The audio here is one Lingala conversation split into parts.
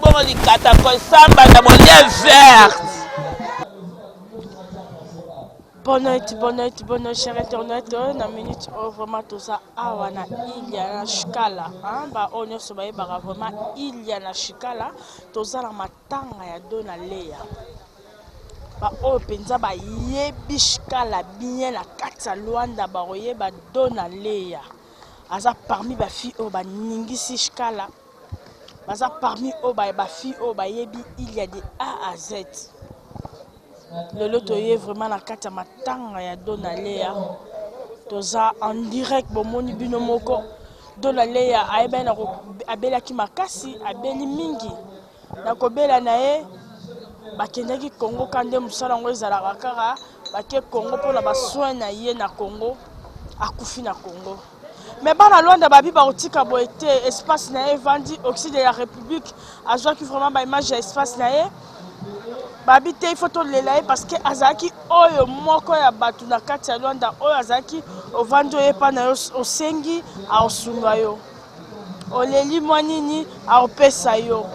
Bongo likata kosamba na molie verte. Bonne nuit, bonne nuit, bonne nuit, cher internaute. Na minute oyo vraiment toza awa na Ilia na Shikala. Hein, ba oyo nyonso bayebaka vraiment Ilia na Shikala, toza na matanga ya Dona Lea. Ba oyo mpenza bayebi Shikala bien na kati ya Luanda bakoyeba Dona Lea. Aza parmi ba filles oyo baningisi Shikala. Baza parmi oyo ba ba filles oyo bayebi Ilia de A à Z. Lelo toye vraiment na kati ya matanga ya Dona Lea. Toza en direct bomoni bino moko. Dona Lea ayebani na abelaki makasi, abeli mingi. Na kobela na ye bakendaki Congo ka nde mosala yango ezalaka kaka bake Congo mpona ba soins na ye na Congo akufi na Congo. Mais bana Luanda babi bakotika boye te, espace na ye evandi oxyde ya République azwaki vraiment ba image ya espace na ye. Babi te il faut tolela ye parce que azalaki oyo moko ya bato na kati ya Luanda oyo azalaki ovandi oye epa na yo osengi aosunga yo oleli mwa nini aopesa yo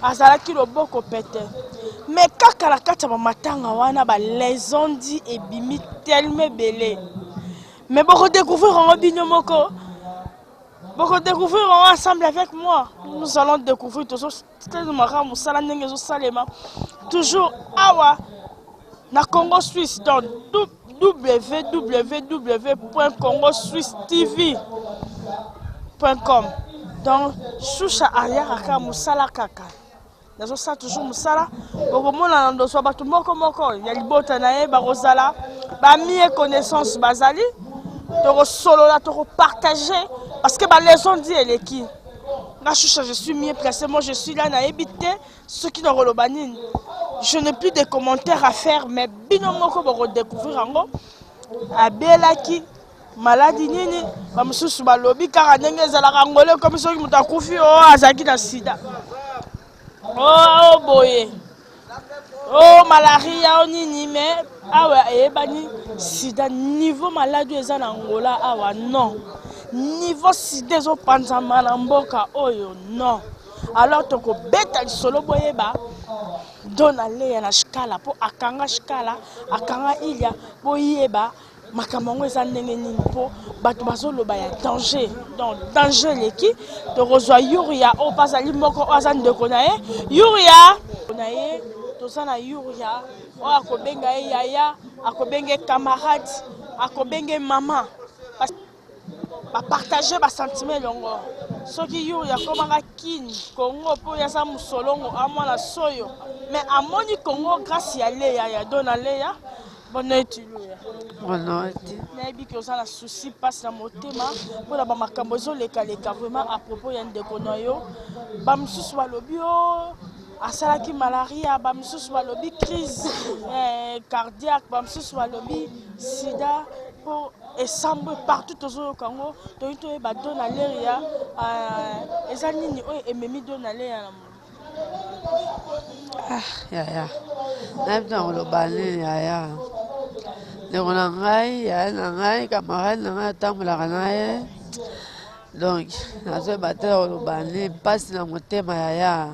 azalaki loboko pete me kaka na kati ya bamatanga wana balesondi ebimi telema ebele Mais boko découvrir yango bino moko. Boko découvrir yango ensemble avec moi. Nous allons découvrir tozo telemaka mosala ndenge ezosalema. Toujours awa na Congo Suisse donc www.congoswissetv.com donc Shusha ayaka kaka mosala kaka. Nazosala toujours mosala bokomona na ndoso ya bato moko moko ya libota na ye bakozala bamie connaissance bazali tokosolola tokopartage parce que baleson di eleki nga Shusha je suis mieux placé moi je suis là nayebi te soki nakoloba nini je n'ai plus de commentaires à faire mais bino moko bokodécouvrir yango abelaki maladi nini bamosusu balobi kaka ndenge ezalaka ngolo ekomi soki moto akufi o oh, azalaki na sida o oh, oh, boye o malaria o nini me awa eyebani sida niveau maladi oyo eza na angola awa non niveau sida ezopanzama na mboka oyo non alors tokobeta lisolo boyeba dona leya na shikala mpo akanga shikala akanga ilia boyeba Makambo yango eza ndenge nini mpo bato bazoloba ya danger donc danger eleki tokozwa yuria oyo mpe azali moko oyo aza ndeko na ye yuria na ye toza na yuria oyo akobenga ye yaya akobenga ye camarade akobenga ye mama bapartage basentiment elongo soki yuri akomaka kin congo mpo ye aza mosolongo amwana soyo mais amoni congo grâce ya leya ya dona leya Bonne nuit Luya. Bonne nuit. Nayebi ke oza na souci mpasi na motema mpo na bamakambo ezolekaleka vraiment à propos ya ndeko na yo. Bamosusu balobi o oh, asalaki malaria, bamosusu balobi crise eh, cardiaque, bamosusu balobi sida mpo esambwe partout tozoyoka yango toyini toyeba dona leria eh, eza nini oyo ememi dona leria na Ah yaya nayebi te nakoloba nini yaya ndeko na ngai yaya na ngai camarade na ngai atambolaka na ye donc nazoyeba te nakoloba nini mpasi na motema yaya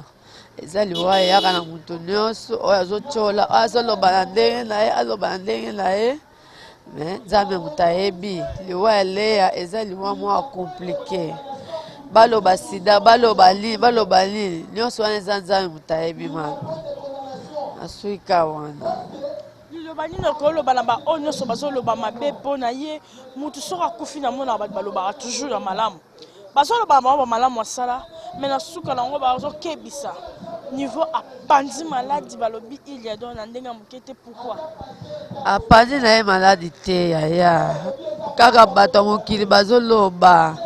eza liwa eyaka na moto nyonso oyo azotyola oyo azoloba na ndenge na ye aloba na ndenge na ye Mais Nzambe moto ayebi liwa ya Lea eza liwa mwa compliqué. Baloba sida, baloba nini, baloba nini, nyonso wana eza Nzambe moto ayebi mama. Nasuika wana. Liloba nini okoloba na baoyo nyonso bazoloba mabe mpo na ye? Moto soki akufi namonaka bato balobaka toujours ya malamu. Bazoloba na bango ba malamu asala mais na suka na yango bazokebisa niveau apanzi maladi balobi il ya donc na ndenge ya moke te pourquoi? Apanzi na ye maladi te yaya, kaka bato ya mokili bazoloba,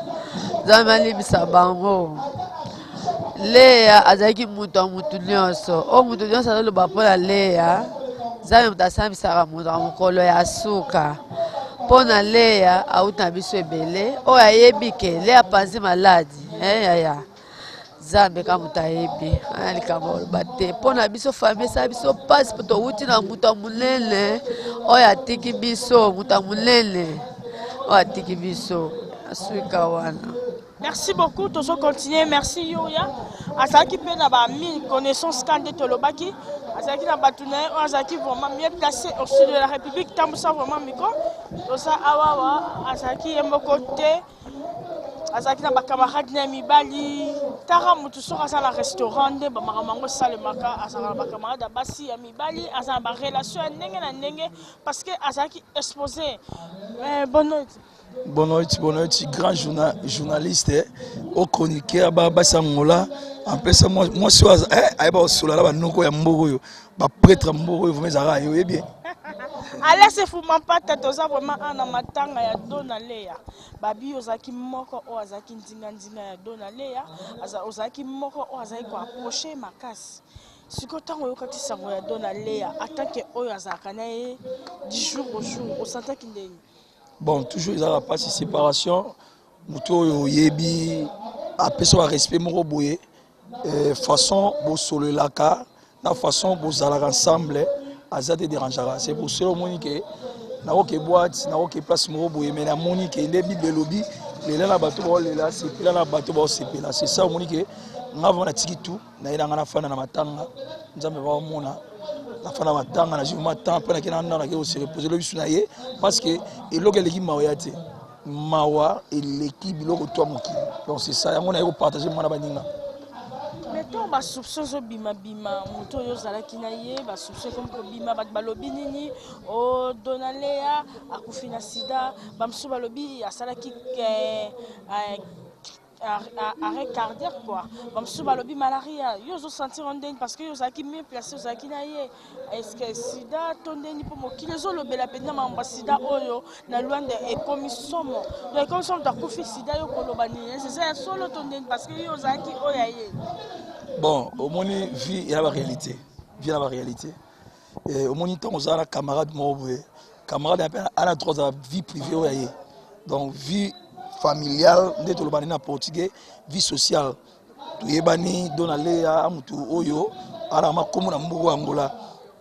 Nzambe alimbisa bango. Lea azalaki moto ya moto nyonso, oyo moto nyonso azoloba mpo na Lea, Nzambe moto asambisaka moto na mokolo ya suka. Mpo na Lea auta na biso ebele, oyo ayebi ke Lea apanzi maladi eh, yaya Nzambe ka moto ayebi aya likambo oloba te. Mpo na biso famille esala biso mpasi mpo towuti na moto ya monene oyo atiki biso, moto ya monene oyo atiki biso, asuka wana. Merci beaucoup, tozo continuer. Merci Yuria. Azalaki mpe na ba mille connaissances ka nde tolobaki. Azalaki na bato na ye oyo azalaki vraiment mieux placé au sud de la République. Tambusa vraiment micro. Toza awawa azalaki ye moko te. Azalaki na ba camarades na ye mibali. Tara motu soki aza na restaurant nde ba makambo yango esalemaka. Azalaka na ba camarades ya basi ya mibali, aza na ba relation ya ndenge na ndenge parce que azalaki exposé. Mais bonne noite. Bonne noite, bonne noite, grand journaliste, eh, au chroniqueur ba basi Angola. En plus moi moi so eh ayeba osola la ba noko ya mboko yo, ba prêtre mboko yo vraiment ezalaka yo yebi. Alese Fumampata toza vraiment ana matanga ya Dona Lea. Babi ozalaki moko oyo azalaki nzinga nzinga ya Dona Lea, ozalaki moko oyo azalaki ko approcher makasi. Sikoyo ntango oyokaki sango ya Dona Lea en tant que oyo azalaka na ye du jour au jour, osantaki ndenge? Bon, toujours ezalaka mpasi séparation, moto oyo oyebi apesa ba respect moko boye, eh, façon bosololaka na façon bozalaka ensemble aza te dérangeaka. C'est pour cela omoni ke nakoke boîte, nakoke place moko boye, mais namoni ke nde Bible elobi lela na bato baolela, sepela na bato baosepela. C'est ça, omoni ke nga vraiment natiki tout, naye na nga nafanda na matanga, Nzambe baomona nafanda matanga, nazwi vraiment temps mpe nake na ndako, nake kose reposer lobi su na ye, parce que eloko eleki mawa ya te, mawa eleki biloko to ya mokili. Donc c'est ça, yango naye kopartage mwana baninga. Mais ntango basoupçon ezobimabima, moto oyo ozalaki na ye, basoupçon ekomi kobima, bato balobi nini? O Dona Lea akufi na sida, bamosusu balobi asalaki arrêt cardiaque quoi, bamosusu balobi malaria. Yo ozosentir ndeni? Parce que yo ozalaki mieux placé, ozalaki na ye. Est ce que sida to ndeni? Mpo mokili ezolobela mpenza makambo ya sida oyo na Lwanda ekomi somo. Donc ekomi somo, moto akufi sida, yo koloba nini? Eza ya solo to ndeni? Parce que yo ozalaki oyo ya ye. Bon, omoni, vie eza baréalité, vie na baréalité. Omoni, ntango ozala na camarade moko boye, camarade mpe ana droit azala vie privée oyo ya ye, donc vie familiale nde tolobani na portugais, vie sociale. Toyebani Dona Lea, mutu oyo alaka makombo na mboka Angola,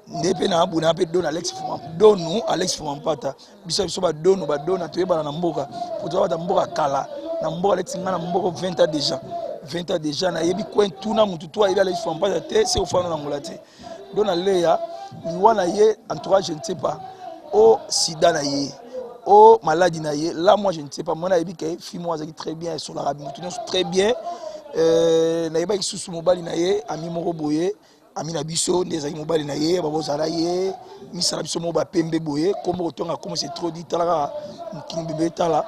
nde mpe na abuna mpe Don Alex, Donu Alex Fumampata. Biso badonu badona toyebana na mboka po toza bata mboka kala na mboka. Neti nga na mboka 20 ans déjà, 20 ans déjà, nayebi coin tuna mutu to ayebi Alex Fumampata te, se ofana na Angola te. Dona Lea, liwa na ye, en tout cas je ne sais pas o sida na ye o maladie na ye, là moi je ne sais pas. Moi nayebi ke fille moko azalaki très bien, esolaka motu nyonso très bien. Nayebaki susu mobali na ye, ami moko boye, ami na biso nde ezalaki mobali na ye, babozala ye misala biso moko bapembe boye, kombo kotonga kombo c'est trop dit, tala kaka mokili bebe tala.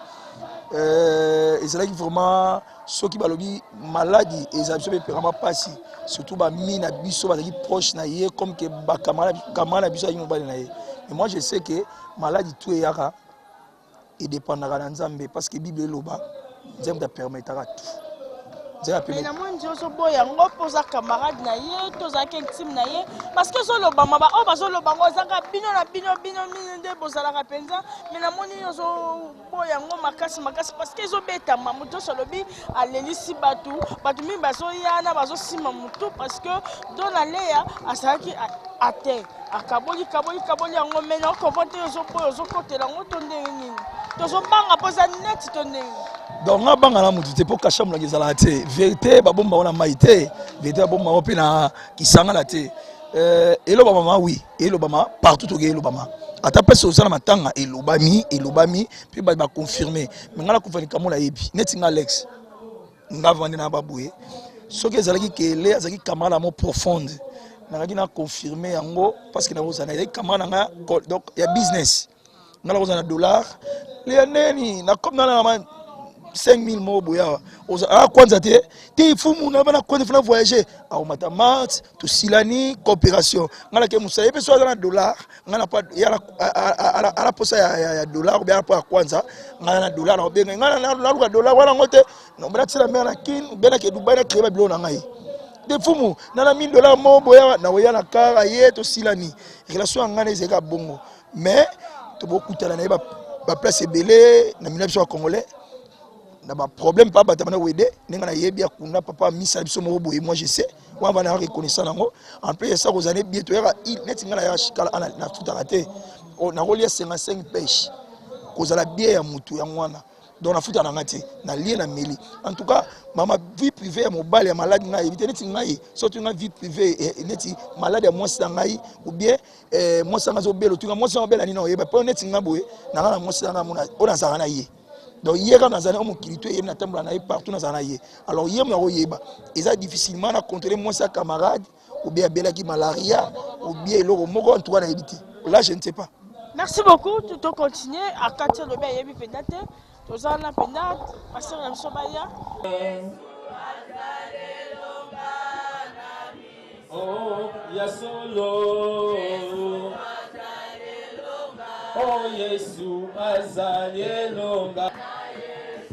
Ezalaki vraiment, soki balobi maladie, ezala biso mpe vraiment mpasi, surtout bami na biso bazalaki proche na ye, comme ke bacamarade na biso azalaki mobali na ye. Mais moi je sais que maladie tout eyaka, edépendaka na Nzambe, parce que Bible eloba Nzambe apermetaka tout. Mais na mwa nzi ozoboya yango mpo oza camarade na ye to ozalaki intime na ye, parce que ezolobama, baoyo bazoloba yango ezaka bino na bino, bino mino nde bozalaka mpenza. Mais namoni ozoboya yango makasi makasi, parce que ezobetama, moto nyonso alobi alelisi bato, bato mingi bazoya na bazosimba motu, parce que Dona Lea azalaki ate akaboli kaboli kaboli yango. Mais na okomprendre te, ozoboya, ozokotela yango to ndenge nini? Tozobanga mpo eza neti to ndenge? Donc nga banga na motu te, mpo kasha molaki ezalaka te. Vérité babomba ngo na mai te, vérité babomba ngo mpe na kisangala te. Elobama, oui, elobama partout, toke elobama, ata mpesi oza na matanga, elobami, elobami mpe bato baconfirme. Mais nga nakufa likambo nayebi, neti nga Alex, nga vandi na baboye, soki ezalaki kele azalaki camarade mo profonde, nakaki na confirme yango, parce que nakozala ezalaki camarade na nga, donc ya business. Nga nakozala na dollar leya ndeni na comme nana na 5000 moko boye awa, ah, kwanza te te, fumu na bana kwanza fana voyager, akomata mars, tosilani coopération. Nga nake mosala, ye mpe so aza na dollar, nga na ala posa ya dollar obe ala po ya kwanza, nga na dollar nakobenga, nga naluka dollar wana yango te, natisela mare na Kine obe nake Dubai, na créer babiloko na ngai te, fumu nana 1000 dollar moko boye awa, nakoya na kar aye, tosilani relation ya ngai na ezalika bongo. Mais tobokutana na ye baplace ebele na mina biso bacongolais na baproblème mpa bato bana wede, ndenge nayebi akunda papa misa biso moko boye. Moi je sais wana bana reconnaissant nango. En plus esa kozala ne bien, toyaka neti ngai nayaka Shikala, nafutaka te, nakolia 55 pêche, kozala bien ya motu yango wana. Donc nafuta na ngai te, nalie na meli. En tout cas mama, vie privée ya mobali ya malade ngai yebi te. Neti ngai soki ngai vie privée eh, neti malade ya mwasi na ngai ou bien eh, mwasi na ngai azobela, otunga mwasi na obela nini, oyeba mpo neti ngai boye na ngai na mwasi na ngai mona oyo nazalaka na ye. Donc ye kaka nazali na mokili to eyebi natambola na ye partout, nazala na ye. Alors ye mona koyeba eza difficilement na contrôler mwasi ya camarade ou bien abelaki malaria ou bien eloko moko, en tout cas nayebi te, là je ne sais pas. Merci beaucoup. To continuer akati alobi ayebi mpenza te. Toza wana mpenza pasteur na biso baya. Oh, ya solo. Oh, Yesu azali elonga.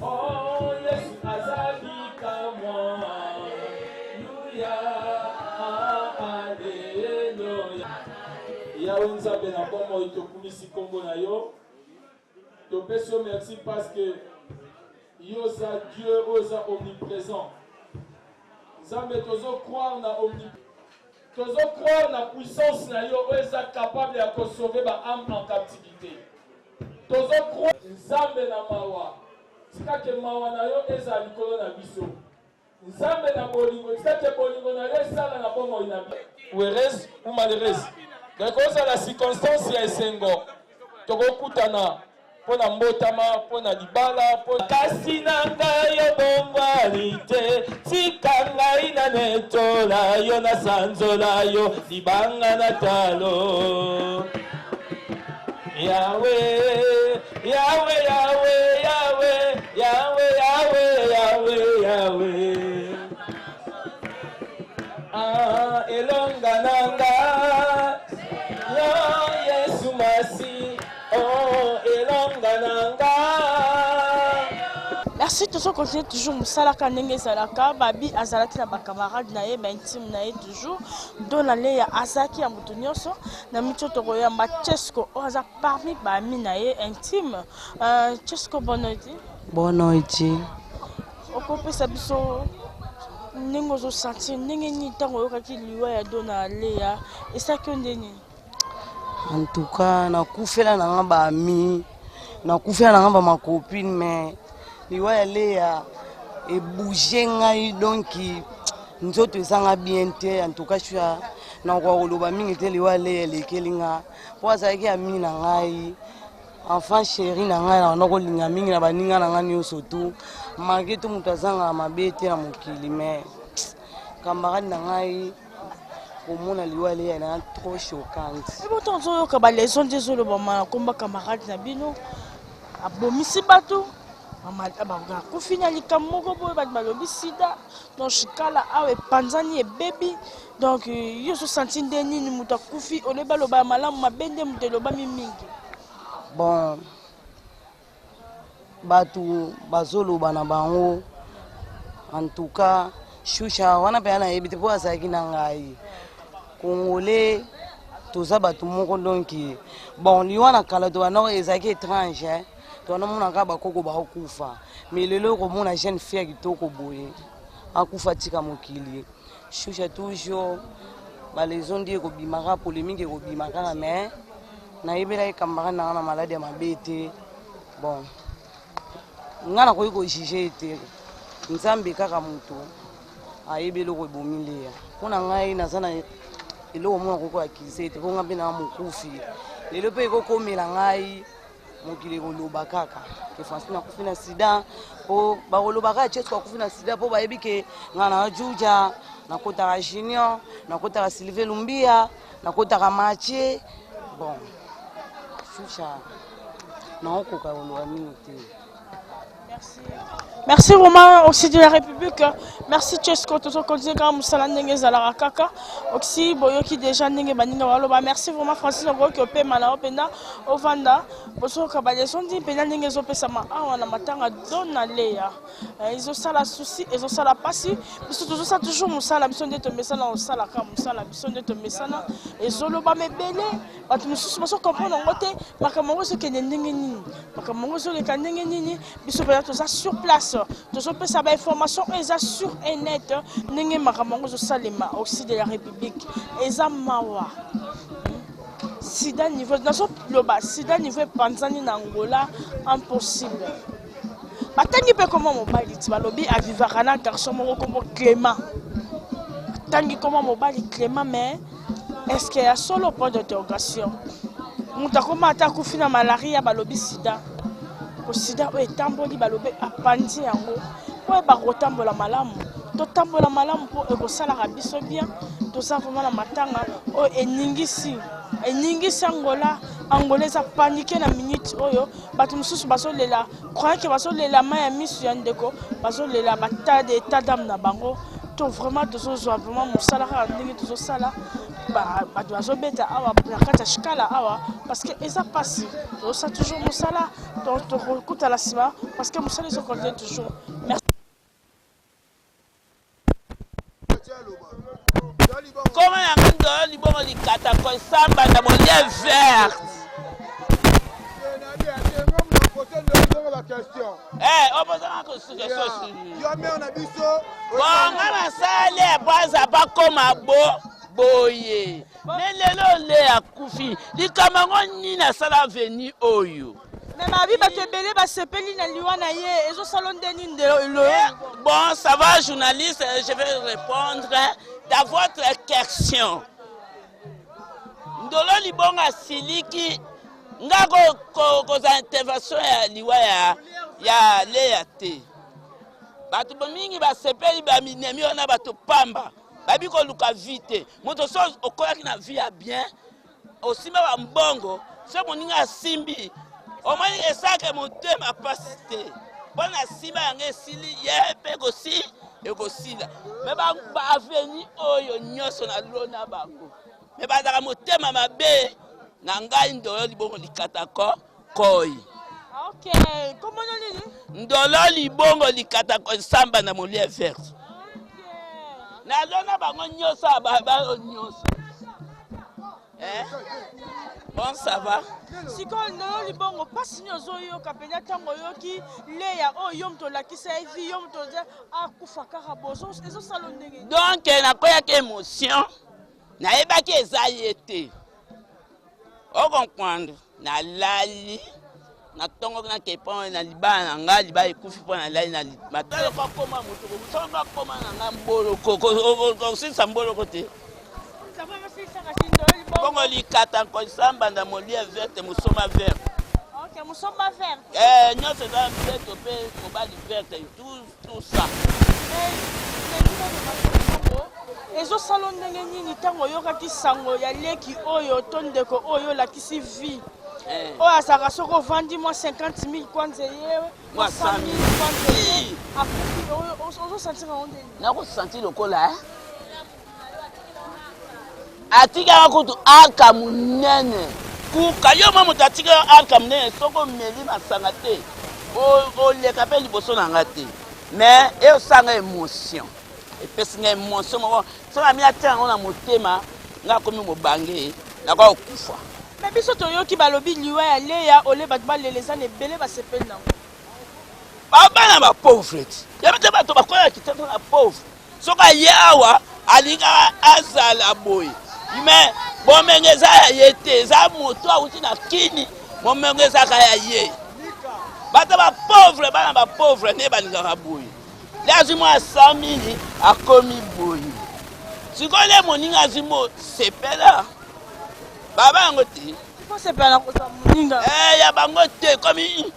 Oh, Yesu azali kamwa. Haleluya, haleluya. Yawe Nzambe na bomoi, tokumisi nkombo na yo, topesi yo merci parce que yo oza Dieu oyo oza omniprésent. Nzambe, tozo croire na omni tozo croire na puissance na yo oyo eza capable ya kosauve ba âme en captivité. Tozo croire Nzambe na mawa, tika ke mawa na yo ezala likolo na biso. Nzambe na bolingo, tika te bolingo na yo esala na bomoi na biso. Heureuse ou malheureuse, donc ozala circonstance ya esengo, tokokutana mpo na mbotama, mpo na libala, mpo kasi na ngai obongwani te, tika ngai na netola yo, nasanzola yo, libanga na talo. Yahweh, Yahweh, Yahweh, Yahweh, Yahweh, Yahweh, Yahweh, Yahweh. Ah, elonga na nga, yo Yesu Masi, oh, elonga na nga. Merci, tozo continuer toujours mosala kaka ndenge ezalaka. Babi azalaki na bacamarade na ye, baintime na ye toujours. Dona Leya azalaki ya moto nyonso. Na miso tokoyamba Chesco oyo aza parmi ba amis na ye intime. Euh, Chesco, bonne nuit. Bonne nuit. Okopesa biso ndenge ozosentir ndenge nini ntango oyokaki liwa ya Dona Leya, esalaki yo nde nini? En tout cas, nakufela na nga ba amis, nakufela na nga ba ma copine, mais liwa ya Leya ebouge ngai, donc nzoto ezanga bien te. En tout cas, je suis nakoka koloba mingi te. Liwa ya Leya elekeli nga mpo azalaki ami na ngai, enfant chéri na ngai, na kolinga mingi na baninga na ngai nyonso tu, malgré tout moto azangaka mabe te na mokili, mais camarade na ngai, komona liwa Leya na trop choquante. Eboto ozoyoka baleson nde ezolobama na komba camarade na bino abomisi bato, akufi na likambo moko boye, bato balobi sida. Donc shikala awa epanzani, ebebi. Donc yo ozosanti nde nini? Moto akufi, olobi baloba ya malamu, mabe nde moto elobami mingi. Bon, bato bazoloba na bango, en tout cas Shusha wana mpenza nayebi te mpo azalaki na ngai. Congolais toza bato moko, donc bon, liwa na kala to wana ezalaki étrange, eh? To wana omonaka bakoko bakokufa, mais lelo okomona jeune fille ya kitoko boye akufa, tika mokili. Shusha, toujours balezo ndi ekobimaka, polémique ekobima kaka, mais nayebelaki camarade na nga na maladi ya mabe te. Bon, nga nakoki kojuge ye te, Nzambe kaka moto ayebi eloko ebomi Leya. Mpo na ngai naza na eloko moko nakoki koakize te, mpo nga mpe naa mokufi lelo mpe ekokomela ngai. Mokili ekoloba kaka ke Francine akufi na sida, mpo bakoloba kaka Chesko akufi na sida, mpo bayebi ke ngai na Juja nakotaka Junior, nakotaka Sylvain Lumbia, nakotaka Mathieu. Bon, Shusha, naokoka koloba mingi te. Merci vraiment aussi de la République. Merci Chesco, tozo continuer kaka mosala ndenge ezalaka kaka. Oksi boyoki déjà ndenge baninga baloba. Merci vraiment Francis, okoki opema na yo mpenza ovanda. Bozoyoka baleson ndi mpenza ndenge ezopesama awa na matanga Dona Leya. Ezosala souci, ezosala pasi. Biso tozosala toujours mosala, biso nde tomesana kosalaka mosala, biso nde tomesana. Ezolobama ebele, bato mosusu bazo comprendre yango te, makambo yango ezokende ndenge nini, makambo yango ezoleka ndenge nini. Biso mpenza toza sur place, tozopesa bainformation oyo eza sur et net ndenge makambo yango ezosalema aussi de la République. Eza mawa, sida niveau nazoloba, sida niveau epanzani na Angola, impossible. Batangi mpe kombo mobali ti balobi avivaka na garçon moko kombo Clément. Batangi kombo mobali Clément mais est-ce que ya solo point d'interrogation. Moto akoma ata akufi na malaria balobi sida. Po sida oyo etamboli balobi apanzi yango. Koyeba kotambola malamu. Totambola malamu mpo ekosalaka biso bien. Toza vraiment na matanga oyo eningisi eningisi Angola. Angola eza panique na minute oyo. Bato mosusu bazolela, croyant que bazolela mai ya misu ya ndeko, bazolela ba tas de état d'âme na bango. To vraiment tozozwa vraiment mosala kaka ndenge tozosala. Bato bazobeta awa na kati ya Tshikala awa parce que eza pasi. Tozosala toujours mosala, tokokutana nsima parce que mosala ezo continuer toujours. Merci. Koma na nga ndolo libongo likata ko samba na bolie verte. Eh, opozanga kosuka sosi. Bonga nasali po aza bakoma bo boye. Me lelo le akufi. Likambo yango nini asala aveni oyo? Mais babi bato ebele basepeli na liwa na ye ezosala nde nini lelo? Bon, ça va journaliste, je vais répondre à votre question. Ndolo Libongo asiliki nga kozala intervention ya liwa ya, ya Leya te. Bato mingi basepeli baminemi wana bato pamba babi koluka vie te. Moto so okolaki na vie ya bien osimba ba mbongo so moninga asimbi omoni esake motema mpasi te mpo na nsima yango esili ye mpe ekosi ekosila me baaveni oyo nyonso nalona bango me bazalaka motema mabe na ngai ndolo libongo likata ko koi. Ok, kombo no nini? Ndolo libongo likata ko samba na molie verte. Nalona bango nyonso bayo nyonso. Eh? Bon, ça va. Sikoyo ndolo libongo mpasi nini ozoyoka mpenza ntango oyoki leya oyo yo moto olakisa ye vi yo moto akufa kaka bozo ezosala ndenge donc nakweyaki émotion nayebaki eza ye te O comprendre? Nalali na tongo na kepan na libala na nga libala ekufi mpo nalali na matala ko akoma moto soki nga akoma na nga mboloko kosilisa mboloko te bongo likata nkoisa mbanda molia verte mosomba verte Ok, mosomba verte. Eh, nyonso eza verte mpe mobali verte tout, tout ça. Ezosala ndenge nini ntango oyokaki sango ya leki oyo to ndeko oyo olakisi vie eh. oyo azalaka soki ovandi mwa 50 000 kwanza ye mwa 100 000 kwanza ye akufi, ozosentir yango ndenge? Nakosentir lokola eh? Atikaka kutu arka monene kuka yo mwa moto atikaka arka monene soki omeli masanga te oleka mpe liboso na nga te mais esanga émotion epesi ngai émotion moko soki ami atia yango na motema ngai akomi mobange nakoka kokufa. Me biso toyoki balobi liwa ya Leya ole bato balela eza na ebele basepeli nango. Bana ba pauvre ti yabi te bato bakoya kitoko na pauvre soki aye awa alingaka azala boye me bomengo eza ya ye te eza moto awuti na kini bomengo ezalaka ya ye bato ba pauvre bana ba pauvre nde balingaka boye nde azwi mwa 100 mili akomi boye sikoyo nde moninga azwi mo sepela baba yango te eh, ya bango te ekomi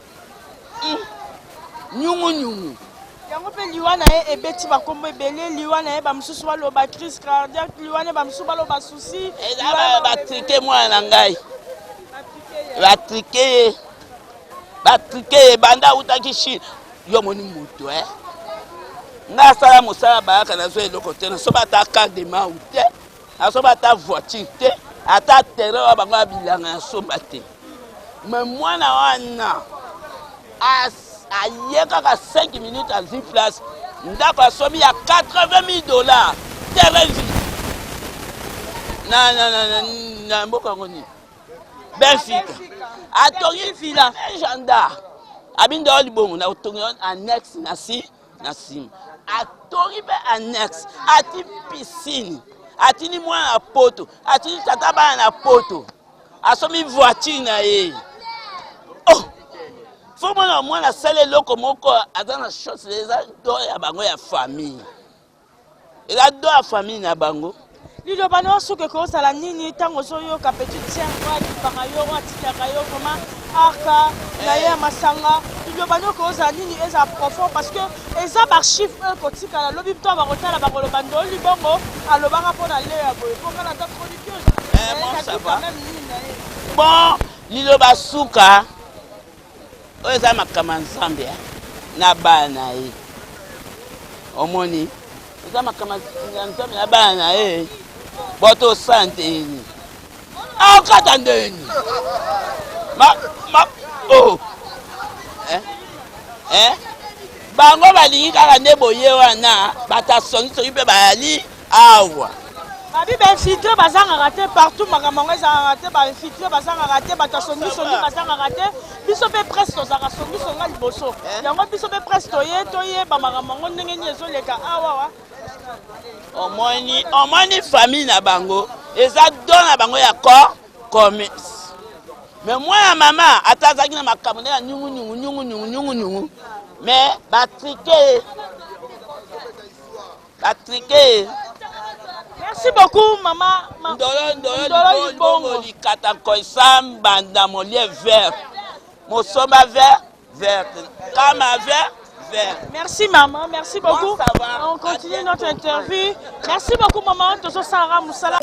nyungu nyungu yango mpe liwa na ye ebeti bakombo ebele liwa na ye bamosusu baloba crise cardiaque liwa na ye bamosusu baloba souci eza batrike mwana na ngai batrike ye batrike ye banda awutaki chine yo omoni moto e ngai asala mosala bayaka nazwa eloko te nasoba ata carte de mau te nasoba ata voiture te ata terrain wa bango ya bilanga nasomba te me mwana wana aye kaka 5 minutes azwi place ndako asombi ya 80 000 dollars terrain vide na, na, na, na, na mboka yango nini Benfica atongi villa gendarme abinda yo libongo na otongi yo annexe na si na nsima atongi mpe annexe ati piscine atindi mwana na poto atindi tata bana na poto asombi voiture na ye oh! Fo mwana mwana asala eloko moko aza na chance, eza do ya bango ya famille, eza do ya famille na bango. Liloba na yo soki ekozala nini ntango ozoyoka petite sœur oyo akipaka yo, oyo atikaka yo vraiment arka na ye ya masanga, liloba na yo ekozala nini? Ezala profond parce que eza baarchive oyo ekotikala lobi ntango bakotala bakoloba Ndolo Libongo alobaka mpo na Lea boye, mpo nga naza chroniqueuse. Bon, ça va. Même nini na ye. Bon, liloba suka oyo eza makambo ya Nzambe na bana na ye. Omoni, eza makambo ya Nzambe na bana na ye. Boto santeni akata ndeni ma ma oh eh eh bango balingi kaka nde boye wana bato ya songisongi mpe bayali awa. Babi bainfiltre bazangaka te partout, makambo yango ezalaka te, bainfiltre bazangaka te, bato ya songisongi bazangaka te. Biso mpe presse tozalaka songisonga liboso yango, biso mpe presse toye toyeba makambo yango ndenge nini ezoleka awawa. Omoni, omoni famille na bango eza don na bango ya corps commerce. Mais mwana mama ata azalaki na makambo nde ya nyungu nyungu nyungu nyungu nyungu nyungu, mais batrike batrike. Merci beaucoup mama. Ndolo Ndolo Libongo likata nkoisa mbanda molie vert mosomba vert vert kama vert vert. Merci maman, merci beaucoup. Bon, ça va. On continue notre interview. Merci beaucoup maman, tozo sara musala.